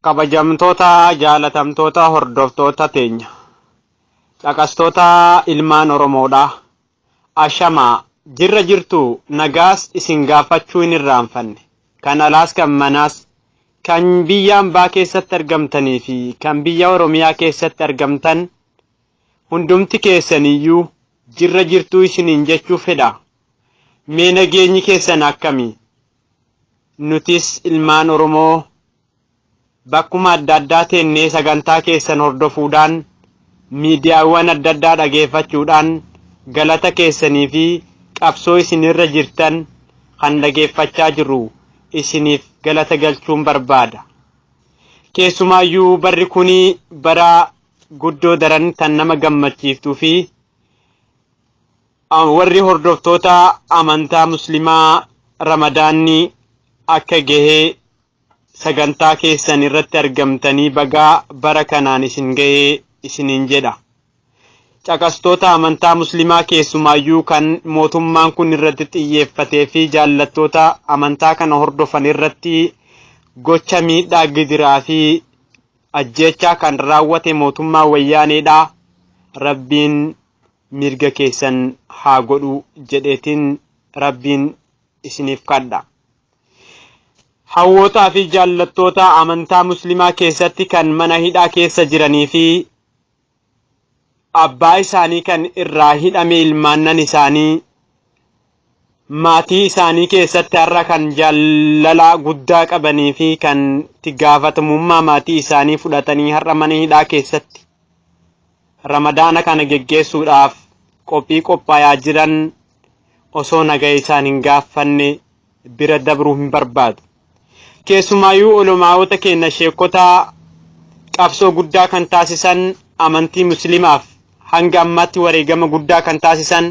Kabajamtoota jaalatamtoota hordoftoota teenya caqastoota ilmaan Oromoodha. Ashamaa jirra jirtu nagaas isin gaafachuu hin irraanfanne. Kan alaas kan manaas kan biyya ambaa keessatti argamtanii fi kan biyya Oromiyaa keessatti argamtan hundumti keessaniyyuu jirra jirtuu isiniin jechuu fedha. Mee nageenyi keessan akkami? Nutis ilmaan Oromoo bakkuma adda addaa teennee sagantaa keessan hordofuudhaan miidiyaawwan adda addaa dhageeffachuudhaan galata keessanii fi qabsoo isin irra jirtan kan dhageeffachaa jirru isiniif galata galchuun barbaada. Keessumaayyuu barri kuni bara guddoo daran tan nama gammachiiftuu fi warri hordoftoota amantaa muslimaa ramadaanni akka gahee sagantaa keessan irratti argamtanii bagaa bara kanaan isin gahee isiniin jedha. Caqastoota amantaa muslimaa keessumaayyuu kan mootummaan kun irratti xiyyeeffatee fi jaallattoota amantaa kana hordofan irratti gocha miidhaa gidiraa fi ajjeechaa kan raawwate mootummaa wayyaaneedha. Rabbiin mirga keessan haa godhu jedheetiin Rabbiin isiniif kadha. Hawwootaa fi jaallattoota amantaa muslimaa keessatti kan mana hidhaa keessa jiranii fi abbaa isaanii kan irraa hidhame ilmaannan isaanii maatii isaanii keessatti har'a kan jaalala guddaa qabanii fi kan itti gaafatamummaa maatii isaanii fudhatanii har'a mana hidhaa keessatti ramadaana kana geggeessuudhaaf qophii qophaayaa jiran osoo nagaa isaan hin gaaffanne bira dabruu hin barbaadu. Keessumaayyuu ulumaa'ota keenya sheekota qabsoo guddaa kan taasisan amantii musliimaaf hanga ammaatti wareegama guddaa kan taasisan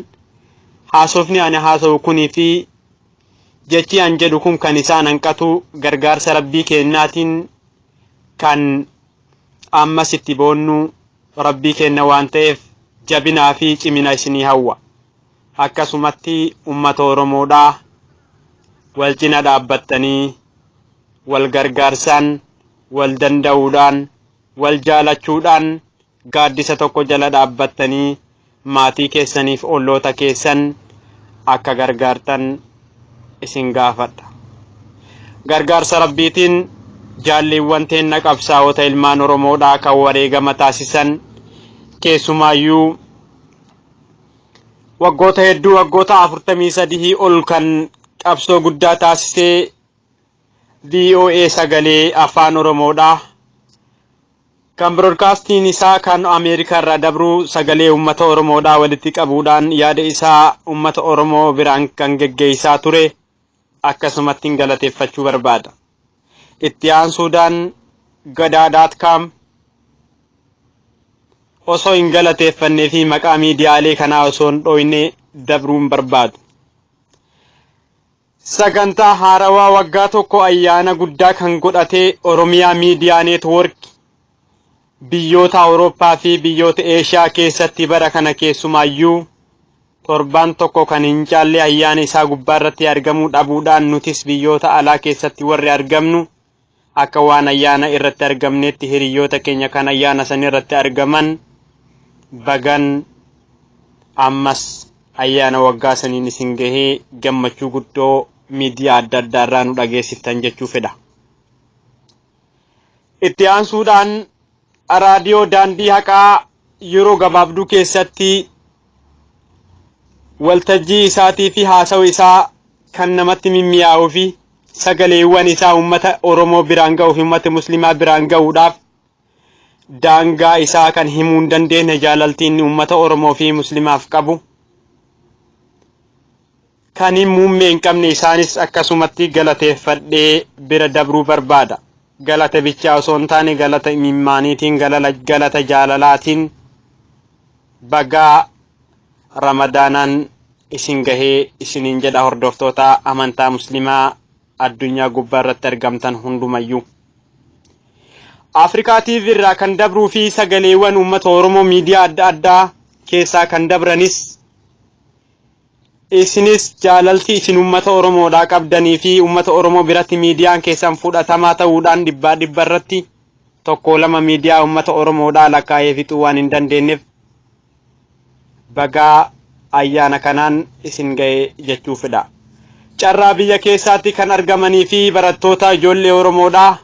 haasofni ani haasa'u kunii fi jechi an jedhu kun kan isaan hanqatu gargaarsa rabbii keenyaatiin kan ammas itti boonnu rabbii keenya waan ta'eef jabinaa fi cimina isinii hawwa. Akkasumatti ummata Oromoodhaa wal cina dhaabbattanii wal gargaarsaan wal danda'uudhaan wal jaalachuudhaan gaaddisa tokko jala dhaabbattanii maatii keessaniif olloota keessan akka gargaartan isin gaafadha. Gargaarsa Rabbiitiin jaalleewwan teenna qabsaa'ota ilmaan Oromoodhaa kan wareegama taasisan keessumaayyuu waggoota hedduu waggoota 43 ol kan qabsoo guddaa taasisee VOA sagalee afaan Oromoodha. Kan biroodkaastiin isaa kan Ameerikaa irraa dabru sagalee uummata Oromoodhaa walitti qabuudhaan yaada isaa uummata Oromoo biraan kan geggeessaa ture akkasumatti galateeffachuu barbaada. Itti aansuudhaan gadaa.com osoo hin galateeffannee fi maqaa miidiyaalee kanaa osoo hin dhooyne dabruu hin barbaadu. Sagantaa haarawaa waggaa tokko ayyaana guddaa kan godhate Oromiyaa Miidiyaa Neetwoork biyyoota Awurooppaa fi biyyoota Eeshiyaa keessatti bara kana keessumaayyuu torbaan tokko kan hin caalle ayyaana isaa gubbaa irratti argamuu dhabuudhaan nutis biyyoota alaa keessatti warri argamnu akka waan ayyaana irratti argamneetti hiriyoota keenya kan ayyaana san irratti argaman bagan ammas ayyaana waggaa saniin isin gahee gammachuu guddoo miidiyaa adda addaa irraa nu dhageessiftan jechuu fedha. Itti aansuudhaan raadiyoo daandii haqaa yeroo gabaabduu keessatti waltajjii isaatii fi haasawa isaa kan namatti mimmi'aa'uu fi sagaleewwan isaa uummata Oromoo biraan ga'uu fi uummata Muslimaa biraan ga'uudhaaf daangaa isaa kan himuu hin dandeenye jaalalti inni uummata Oromoo fi Muslimaaf qabu kan hin muummee hin qabne isaanis akkasumatti galateeffadhee bira dabruu barbaada. Galata bichaa osoo hin taane galata imimmaaniitiin galata jaalalaatiin bagaa ramadaanaan isin gahee isiniin jedha hordoftoota amantaa muslimaa addunyaa gubbaa irratti argamtan hundumayyuu. Afrikaa TV irraa kan dabruu fi sagaleewwan uummata Oromoo miidiyaa adda addaa keessaa kan dabranis isinis jaalalti isin uummata Oromoodhaa qabdanii fi uummata Oromoo biratti miidiyaan keessan fudhatamaa ta'uudhaan dhibbaa dhibba irratti Tokko lama miidiyaa uummata Oromoodhaa lakkaa'ee fixuu waan hin dandeenyeef bagaa ayyaana kanaan isin ga'e jechuu fedha. Carraa biyya keessaatti kan argamanii fi barattoota ijoollee Oromoodhaa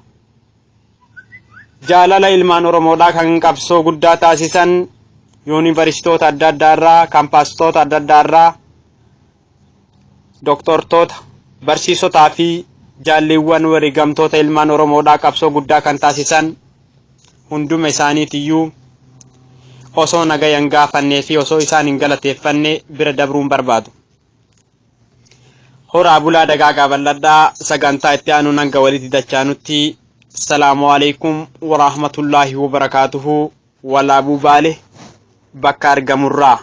jaalala ilmaan Oromoodhaa kan qabsoo guddaa taasisan yuunivarsiitoota adda addaa irraa, kaampaastoota adda addaa irraa, doktortoota, barsiisotaa fi jaalliiwwan wareegamtoota ilmaan Oromoodhaa qabsoo guddaa kan taasisan hunduma isaaniitiyyuu osoo nagaya hin gaafannee fi osoo isaan hin galateeffanne bira dabruun barbaadu. Horaa bulaa dagaagaa bal'adhaa sagantaa itti aanuun hanga walitti dachaanutti salaamu alaikum warahmatullaahi wabarakaatuhu walaabuu baale bakka argamurraa.